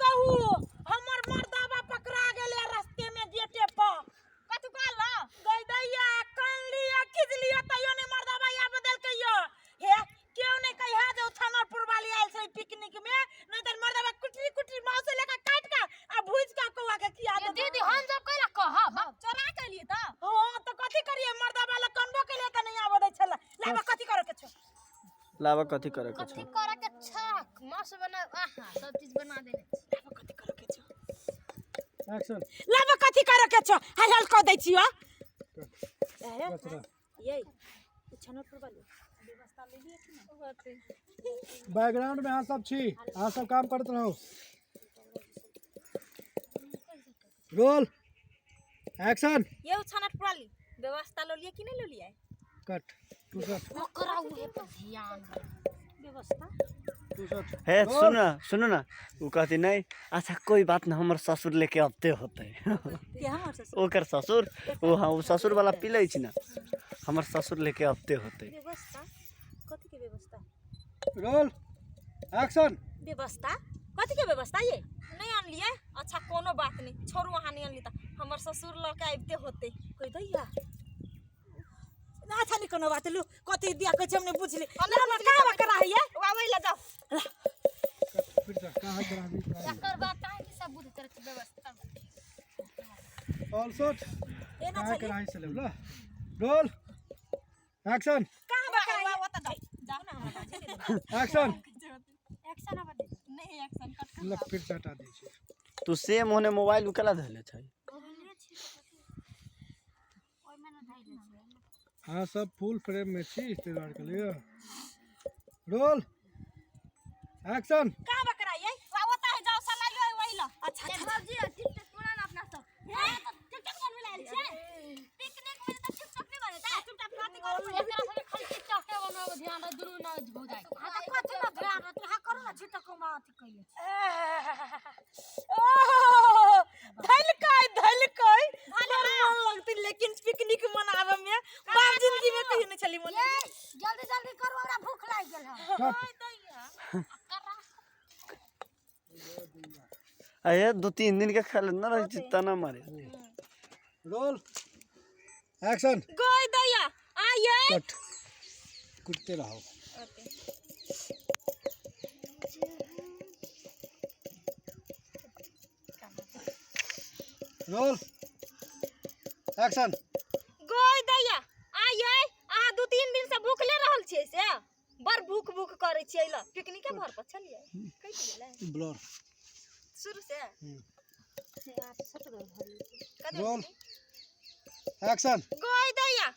कहू, हमर मर्दाबा पकड़ा गेलै रस्ते में गेटे पर। कथु कहल? गई दैया, कान लिया खिचलिया तैयो नहीं मर्दाबा या बदल के यो। हे केओ नहीं कहिया जे थानापुर वाली आयल छै पिकनिक में, नहीं त मर्दाबा कुटरी कुटरी मांस लेके काट के आ भुज के कौआ के खिया ये दे। दीदी हम जब कहला कहब चोरा के लिए त। हां त कथि करिए, मर्दाबा ल कनबो के लिए त नहीं आबे दै छला। लाबा कथि करे के छौ? लाबा कथि करे के कथि छौ? करे के छौ? मांस बना, आहा सब चीज बना देने छी। लाबा कथि करे के छौ? एक्शन। लाबा कथि करे के छौ? हल हल क दै छियो। ये छनपुर वाली व्यवस्था ले लिए कि ना? बैकग्राउंड में अहाँ सब छी, अहाँ सब काम करत रहो। Roll action. ये छनपुर वाली व्यवस्था लो लिए कि नहीं लो लिए? कट टू शॉट। ओकरा उहे पर ध्यान व्यवस्था टू शॉट। हे सुन ना, सुनो ना, वो कहती नहीं अच्छा कोई बात ना, हमर ससुर लेके आते होते। के हमर ससुर? ओकर ससुर, वो हाँ, वो ससुर वाला पी लै छी ना, हमर ससुर लेके आते होते। व्यवस्था कथि के व्यवस्था? Roll action. व्यवस्था कथि के व्यवस्था? ये नहीं आनलिए? अच्छा कोनो बात नहीं, छोड़ू अहाँ नहीं आनली त हमर ससुर ल के आबिते होते। कोई दैया ना। अच्छा नहीं कोनो बात, लू कथि दिया कहै छै हम नहीं बुझली। ला ना का करा है ये? आबै ल जाओ। फिर से कहाँ कराबी? एकर बात काहे कि सब बुझ तरह व्यवस्था। All shot. एना कहाँ छली कराही से लेब ला। Roll action. कहाँ बकरा है? ओत जाओ जाओ ना, हमरा बाजे दे। एक्शन। एक्शन आब दे। नहीं एक्शन कट कर। ल फिर से हटा दै छी। तू सेम होने मोबाइल उकला धले छै। अहाँ सब फुल फ्रेम में छी, ताहि दुआरे कहलियै। Roll action. कहाँ बकरा है? ओत है जाओ साला यो वही ल। अच्छा अच्छा। भौजी टिकटॉक बना ना अपना सब। हे त टिकटॉक बनबे लायल छै पिकनिक में, त टिकटॉक नहीं बनेता। चुपचाप कथि करू? एकरा सब खाली टिकटॉक के बनबे ध्यान रह, दुनू ना भौ जाय। हां त कथि ना ध्यान रह, तू हां करू ना झूठा को मां अथि कइले। ओह धलकै धलकै बड़ मन लगतै, लेकिन पिकनिक मनावे में बाप जिंदगी में कहियो नहीं छली मन। जल्दी जल्दी करू, हमरा भूख लागि गेल है। कट। अरे 2-3 दिन के खाल ना रही छी तना मारे। Roll action. गई दैया आइए। कट, कुटते रहो। Roll action. गई दैया आइए, अहाँ 2-3 दिन से भूखले रहल छियै से बड़ भूख भूख करै छियै, ल पिकनिके भर पर छलियै कटि गेलै। ब्लर। शुरू से। Roll action. गई दैया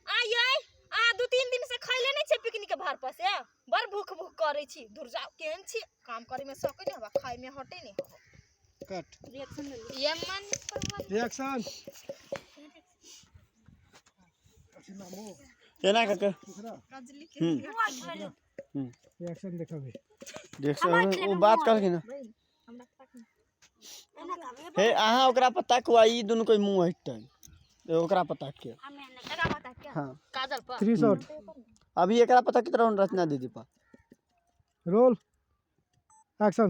आइए, अहाँ 2-3 दिन से खैले नहीं छियै पिकनिक के भर पर से बड़ भूख भूख करै छी। दूर जाओ, केहन छी, काम करे में सकै नहीं हवा, खाए में हटे नहीं हवा। कट। ये मन रिएक्शन। एना के रिएक्शन देखबे। रिएक्शन वो बात कहलखिन ना। हे अहाँ ओकरा पता को ई दुनू कोई मुंह हटतै ओकरा पता के। हां काजल पर 3 शॉट। अभी एकरा पता कितना रचना दीदी पर। रोल एक्शन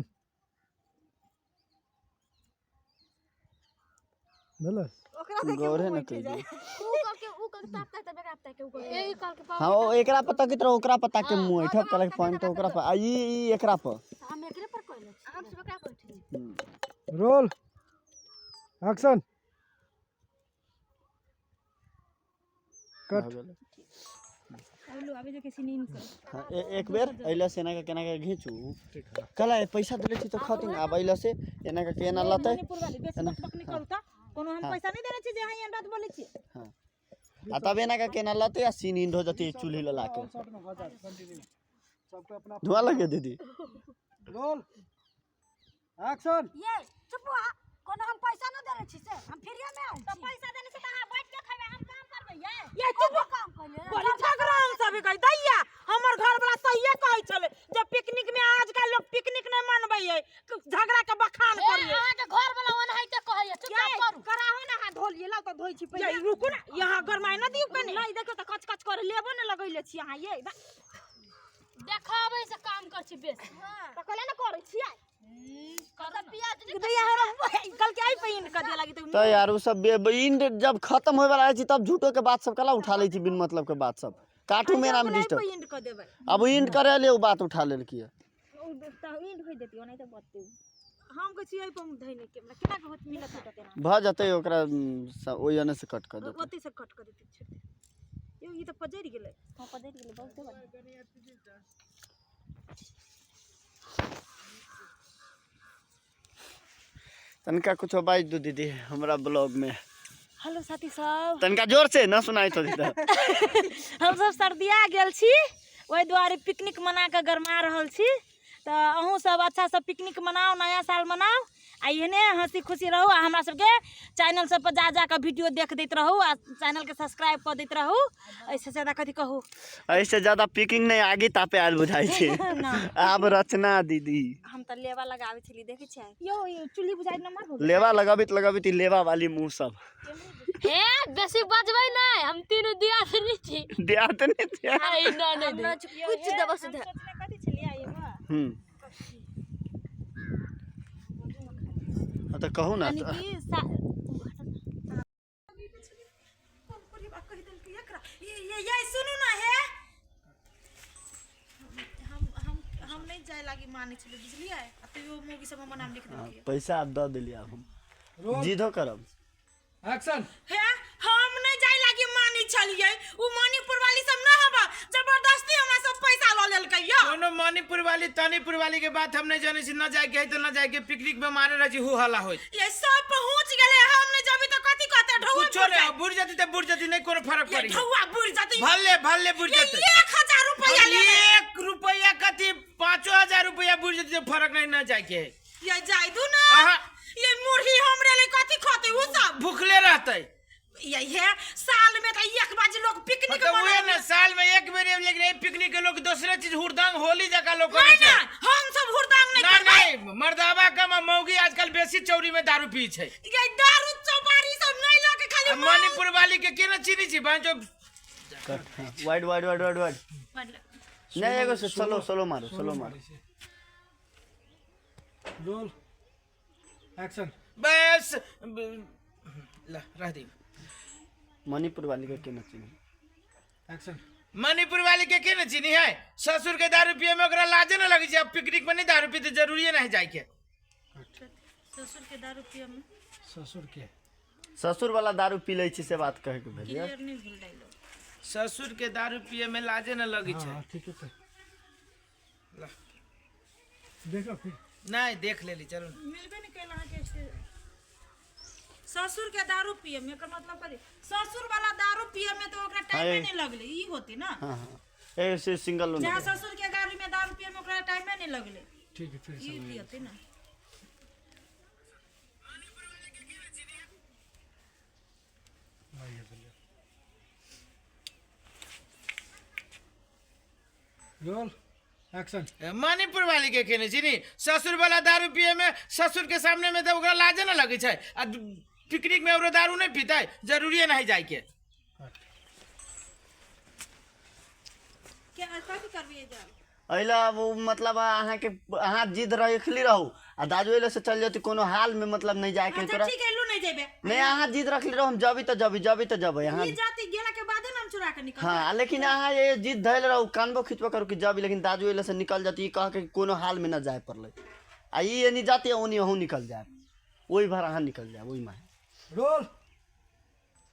भेलै। गौरे न कहि ऊ करके ऊ करके ताप ताप तब एकरा ताप के ऊ करके एही करके। हाँ ओ एकरा पता कितना ओकरा पता के मुंह हटब कलक पॉइंट ओकरा पर आ ई ई एकरा पर। हम एकरे पर कहले हम सब एकरा पर छी। Roll action. कट। हाँ, एक बेर अइला से एना के केना के घींचू। कल पैसा देले छी तो खतिन आब अइला से एना के केना लतै। एना कोनो हम पैसा नहीं देने छी जे अहाँ एहन बात बोलै छी। हाँ आ तब एना के केना लतै आ सीन इंड हो जतै चूल्ही लला के। शॉट में हो जात कंटिन्यू सबके अपना। धुआं लगे दीदी। Roll action. ये चुप, कोनो हम पैसा न देले छी से हम फ्रीए में आयल छी। पैसा देने से त अहाँ बैठ के खैबै, हम काम करबै। ये ये चुप, काम कइले बड़ी झगड़ा सब गई दैया। हमर घर वाला सहिए कहै छलै जे पिकनिक में आजकल लोग पिकनिक नहीं मनबै है, झगड़ा के बखान करिए। अहाँ के घर वाला ओनाहिते कहैया, चुपचाप करू। कराहो ना, अहाँ धो लिए लाउ त धोइ छी पहिले। ये रुकू ना, यहाँ गरमाय ना दियौ कनी। नहीं देखियौ त कच कच करे लेबो ने लगैले छी अहाँ। ये देखाबै से काम कर छी बेसी। हां त कहले ने करै छियै। कत पिया दैया हमरा कल के आई पहिन क दिया लागी तऽ यार ओ सब इंड जब खत्म होय वाला रहै छै तब झूठो के बात सब कला उठा लै छी बिन मतलब के बात सब काटू मेरा में डिस्टर्ब इंड क देबै। अब इंड करे ले ओ बात उठा लेलकी है। तऽ इंड होइ देतियो नहीं तऽ बतू। हम कहै छियै पर धइने के हमरा केना के होत मिलत होत एना। भऽ जेतै ओकरा ओहि एने से कट कऽ देतै। ओतै से कट क देतै छोड़ि देतै। यौ ई तऽ पजरि गेलै। हां पजरि गेलै बहुते बढ़िया। तनिका कुछो बाजि दू दीदी हमरा ब्लॉग में। हेलो साथी सब। तनिका जोर से न सुनाई तो दीदी। हम सब सर्दिया गेल छी ओहि दुआरे पिकनिक मना कऽ गरमा रहल छी। तऽ अहूँ सब अच्छा से पिकनिक मनाउ, नया साल मनाउ आ एहने हंसी खुशी रहू आ हमरा सबके चैनल सब पर जा जा कऽ वीडियो देख दैत रहू आ चैनल के सब्सक्राइब कऽ दैत रहू। एहिसँ ज्यादा कथी कहू? एहिसँ ज्यादा पिकिंग नहि आगे तापे आयल बुझाइ छै। आब रचना दीदी। हम तऽ लेवा लगाबै छली देखै छियै। यौ ई चुल्ही बुझाइ नम्बर हो गेल। लेवा लगबैत लगबैत ई लेवा वाली मुँह सब। हे बेसी बजबै नहि, हम तीनू दियादनी छी। दियादनी छियै? अरे ना नहीं दे। कुछ दबा सुधा। सोचने कथी छलियै एगो? हाँ तऽ कहू ना। यानी कि ये सुनू ना हे, हम हम हम नहीं जाय लागी मानै छलियै बुझलियै, आ तैयो मौगी सब हमर नाम लिख देलकै। पैसा आब दऽ देलियै, आब हम जिदो करब। एक्शन। हे हम नहीं जाय लागी मानै छलियै, उ मणिपुर वाली सब ना हबा जबरदस्ती हमरा सब पैसा ल लेलकै यो। कोनो मणिपुर वाली तनिपुर वाली के बात हम नहीं जानै छी, न जाय के है तो न जाय के, पिकनिक में मारे रह छी हु हल्ला होय। ये सब पहुंच गेलै, हम नहीं जाबी तो कथी कहते? ढौआ कुछो नहीं, बुढ़ जती त बुढ़ जती, नहीं कोनो फर्क पड़ी। ढौआ बुढ़ जती। भले भले बुढ़ ये जती। 1000 रुपया ले ले। 1 रुपया कथी 5000 रुपया बुढ़ जती तो फर्क नहीं, न जाय के है। ये जाय दू ना। आहा। ये मुरही हमरे ले कथी खते उ सब? भूखले रहते। ये है साल में तो एक बार लोग पिकनिक मतलब मनावे। वही ना साल में एक बेर लेकिन ये पिकनिक के लोग दूसरे चीज हुड़दंग होली जगह लोग नहीं करै छै। ना हम सब हुड़दंग नहीं ना करबै। नहीं मर्दावा कम आ मौगी आजकल बेसी चौरी में दारू पी छै। ये दारू चौपारी सब नहीं लके खाली आ मणिपुर वाली के केना चिन्है छी भांजो। Wide wide wide wide wide. नहीं एगो से स्लो स्लो मारो, स्लो मारो। Roll action. बस ला रह दी। मणिपुर वाली के केना चिन्ही? एक्शन। मणिपुर वाली के केना चिन्ही है? ससुर के दारू पिए में ओकरा लाजे न लगे छै, अब पिकनिक में नहीं दारू पीते जरूरी नहीं जाय के। ससुर के दारू पिए में ससुर के ससुर वाला दारू पी लै छी से बात कहे के भेल। क्लियर नहीं भेल डायलॉग। ससुर के दारू पिए में लाजे न लगे छै। हां ठीक है। ला। देखो फिर। नहीं देख लेली चलो। मिलबे नहीं कैल अहाँ के ससुर के दारू पिए में एकर मतलब कथी? ससुर वाला दारू पिए में तो ओकरा टाइमे नहीं लगले, ई होती ना। हां हां ए से सिंगल लोन। जहाँ ससुर के गाड़ी में दारू पिए में ओकरा टाइमे नहीं लगले। ठीक है फिर ई होती ना। Roll action. मणिपुर वाली के केने छी नी ससुर वाला दारू पिए में ससुर के सामने में तो ओकरा लाजे न लगे छै, आ पिकनिक में ओकरा दारू नहीं पीते जरूरी नहीं जाय के। के कथी करबियै जाल? अइला वो मतलब अहाँ के अहाँ जिद रखली रहू आ दाजू अइला से चल जती कोनो हाल में मतलब नहीं जाय के अच्छा तोरा। ठीक है लू नहीं जेबे। नहीं अहाँ जिद रखली रहू, हम जबी तो जबी जबी तो जबे अहाँ। ई जाती गेला के बादे ना हम चुरा के निकल। हाँ लेकिन अहाँ ये जिद धैल रहू, कानबो खिचबो करू कि जबी, लेकिन दाजू अइला से निकल जती कह के कोनो हाल में न जाय पड़लै। आ ई एनी जाती ओनी अहूँ निकल जाए, ओहि भर अहाँ निकल जाए ओहि में। Roll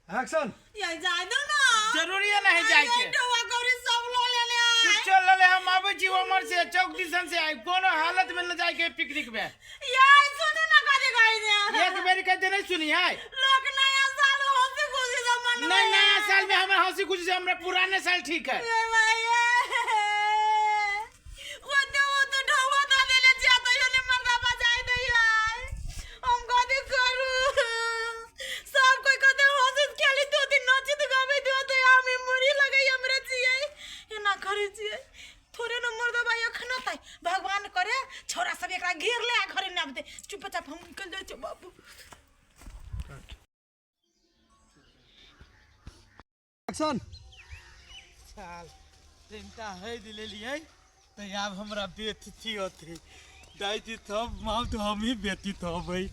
action. ये जाय दो ना। जरूरी नहीं जाय के। डोवा गौरी सब ल लेले आय। चल ले हम आबै छी उमर से चौक दिसन से आइ, कोनो हालत में न जाय के पिकनिक में। ये सुनू ना कथी कहै छै। एक बेर कहते नहीं सुनी है। लोग नया साल हंसी खुशी से मनबै। नहीं नया साल में हमरा हंसी खुशी से हमरा पुराने साल ठीक है। ये भाई ओते ओते ढौवा द देले छियै तैयो ने मर्दाबा जाय दैया। हम कथी करू? सब कोई कहते हंसी खेली दो दिन नचित गबै दो ते हम मुड़ी लगै हमरे छियै एना करै छियै थोड़े न मर्दाबा एखनो तै भगवान करे छोरा सब एकरा घेर ले आ घरे न आबते चुपचाप हम निकल जाइ छियै बाबू। एक्शन। साल चिंता है दिलेलियै तो आब हमरा बेथी होते जाइ छी सब माउस हम ही बेचित हबै।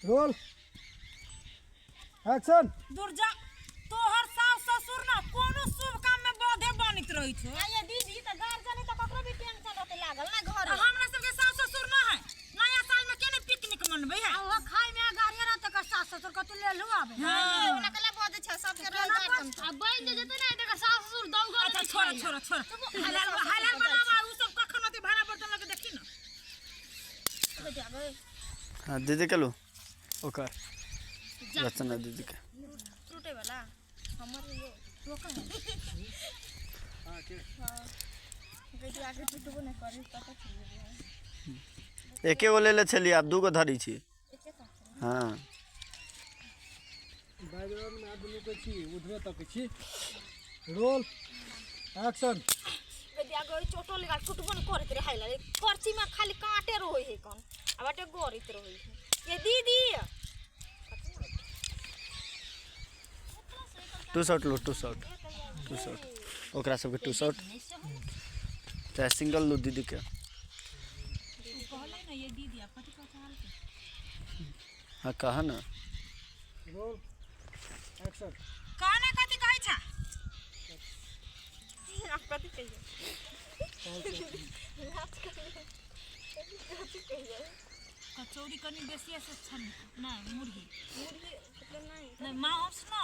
Roll action. दूर जा, तोहर सास ससुर ना कोनो शुभ काम में बाधे बनैत रहै छौ। आ ये दीदी त गार्जियन त ककरो भी टेंशन रहते लागल ना घर। आ हमरा सबके सास ससुर ना है, नया साल में केने पिकनिक मनबै है? आ वो खाय में गार्जियन रहते कर सास ससुर कतु ले लू आबे। हाँ। ओना कला बजे छै सबके रह गार्जियन आ बन जे जेते ना एकर सास ससुर दौगल। अच्छा छोड़ छोड़ छोड़, हलाल हलाल बनावा। उ सब कखन होते भाड़ा बर्तन लगे देखी ना। हाँ दीदी के लो, ओकर रचना दीदी के टूटे वाला हमर ये रोका है। हां गई आगे टूटबो नहीं करे पता चल। एके गो ले ले छलियै, आब दूगो धरी छी। हाँ बैकग्राउंड में आदमी के छी उधरे तक छी। Roll action. गई आगे चोटो लगा टूटबो नहीं करत रहे हाइला करची में खाली कांटे रहे है कन आ बाटे गड़ित रहे है। ये दीदी टू शॉट लो, टू शॉट, टू शॉट ओकरा सबके टू शॉट चाहे सिंगल लो दीदी के। कहले ना ये दीदी आप कथि कहत? हाँ कहा ना। Roll action. कहना कथि कहै छ? आप कथि कहिए? लाज करिए, कथि कहिए? कचौड़ी कनी बेसी से छन नहीं, मुरही मुर्गी मतलब नहीं। नहीं मांस ना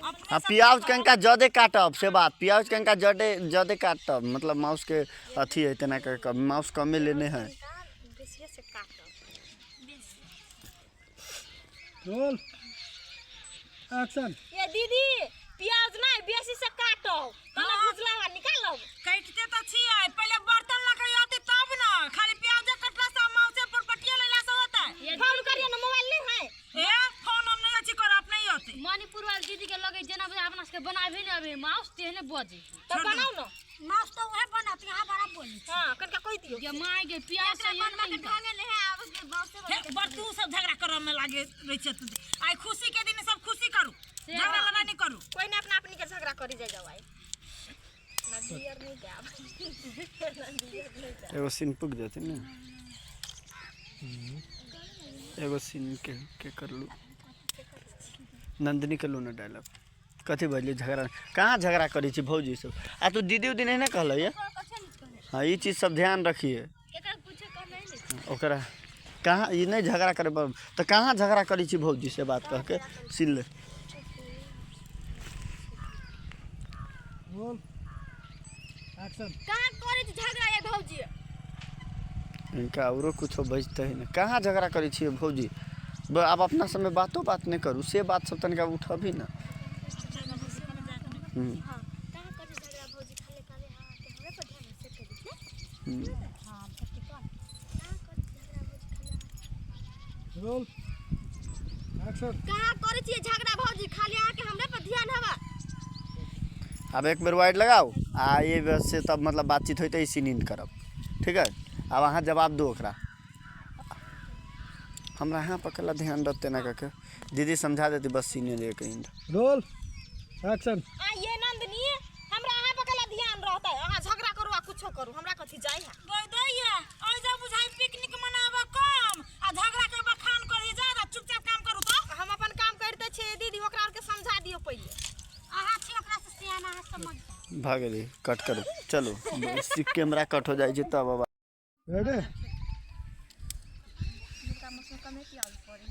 अपने। हाँ प्याज कनका ज्यादे काटब से बात, प्याज कनका ज्यादे ज्यादे काटब, मतलब माउस के अथी है तेना के माउस कमे लेने है। बेसी से काटब। Roll action. ये दीदी प्याज नहीं बेसी से काटब तना भुजलावा निकालब। काटते तो छियै, पहले बर्तन लके आते तब ना। खाली प्याज कटला से मांसे पर पटिया लेला से होता है? फोन करिए ना, मोबाइल नहीं है। ए फोन हम नहीं अच्छी कर, अपने ही होते। मणिपुर वाली दीदी के लगे जेना बुझा अपना सबके बनाबे ने अबे माउस तेहने बजे। तो बनाओ ना माउस तो वह बनाती यहाँ बड़ा बोली। हां कनका कह दियो ये my के प्याज से बनवा के ढंगे नहीं है आब के बाप से। हे बड़ तू सब झगड़ा करऽ में लागे रहै छै तू। आइ खुशी के दिन सब खुशी करू, झगड़ा लड़ाई नहीं करू। कोई ना अपना अपनी के झगड़ा करी जाए जाओ आई ना दियर नहीं गाब ना दियर नहीं गाब। एगो सीन पुक जेतै ने, एगो सीन के कर लू नंदिनी के लू ना डायलॉग। कथी बजली झगड़ा? कहाँ झगड़ा करै छी भौजी सब? आ तू दीदी उदी नहीं ना कहलै ये? हाँ ई चीज सब ध्यान रखिए। केकरा पूछे कहले नहीं। ओकरा कहाँ ई नहीं झगड़ा करे पर तो कहाँ झगड़ा करै छी भौजी से बात कह के सीन ले। Roll action. कहां करे छी झगड़ा ये भौजी? इनका औरो कुछो बजते है ना। कहाँ झगड़ा करै छियै भौजी? आब अपना सबमे बातो बात नहीं करू से बात सब तनिका उठबी ना। हां कहां करे झगड़ा भौजी? खाली खाली हां के हमरे पर ध्यान से कर दे। हां सत्य कह कहां करे झगड़ा भौजी? खाली रोल एक्शन। कहां करे छी झगड़ा भौजी? खाली आ के हमरे पर ध्यान हवा। आब एक बेर वाइड लगाओ आ ये बस से तब मतलब बातचीत होइते सीन इन करब, ठीक है? आब अहाँ जवाब दो ओकरा। हमरा यहाँ पकड़ला ध्यान रहते ना कह दीदी समझा देती बस सीने ले के इंड। Roll action. आ ये नंदनी हमरा अहाँ पर कला ध्यान रहता है, अहाँ झगड़ा करू आ कुछो करू हमरा कथी जाय है? गई दैया आई जा बुझाई पिकनिक मनावा कम आ झगड़ा के बखान करी ज्यादा। चुपचाप काम करू तो हम अपन काम करते छियै दीदी, ओकरा आर के समझा दियो पहिले। अहाँ छी ओकरा से सियाना, अहाँ समझ भऽ गेलै, कट करू चलू। कैमरा कट हो जाइ छै तब अब रेडी। मुर्गा मौसम कमे प्याज पड़े।